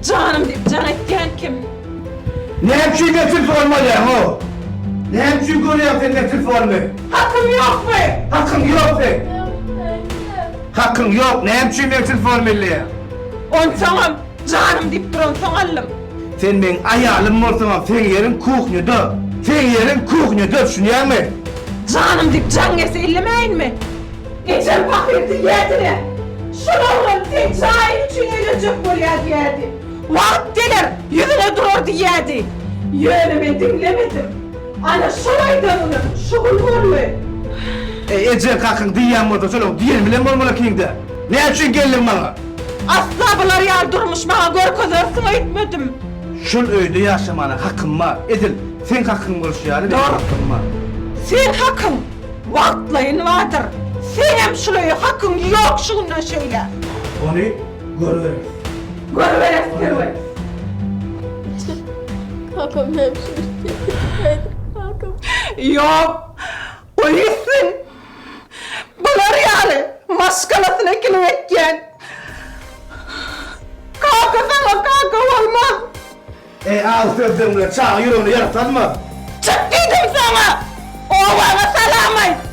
Janym diýip jan etýän kim? Näme üçin meň telefonymy alýaň-ow? Näme üçin görýäň sen meň telefonymy? Hakym ýokmy? Hakyň ýok seň. Hakyň ýok, näme üçin meň telefonymy elleýäň? Onsoňam janym diýip duransoň aldym. Sen meň aýalym bolsaňam seň ýeriň kuhnýada. Seň ýeriň kuhnýada, düşünýäňmi? Janym diýip jaň gelse ellemäýinmi? Ejem pahyr diýýädi-le, Şol oglan seň jaýyň üçin öýlenjek bolýar diýýädi. Wagt geler, ýüzüňe durar diýýädi. Ýöne men diňlemedim. Ana, şol aýdan günüm şu gün boldy. Eý, ejeň kakyň diýýän bolsa, şolaň diýeni bilen bolmaly ekiň-dä. Näme üçin geldiň maňa? Asla bular ýaly durmuş maňa görkezersiň öýtmedim. Şul öýde ýaşamana hakym bar. Edil seň hakyň bolşy ýaly meniň hakym bar. Seň hakyň wagtlaýyn bardyr. Seňem şul öýe hakyň ýok şu günden şeýläk. Ony görübereris. Görübereris Perwez. Kakam näme üçin şeýtdi? Kakam. Ýok. Goý gitsin. Bular ýaly maşgalasyna kilik etýän kaka saňa kaka bolmaz. Eý agy sözleriň bilen çaga ýüregine ýara salma. Çyk diýdim saňa! Obaňa salam aýt!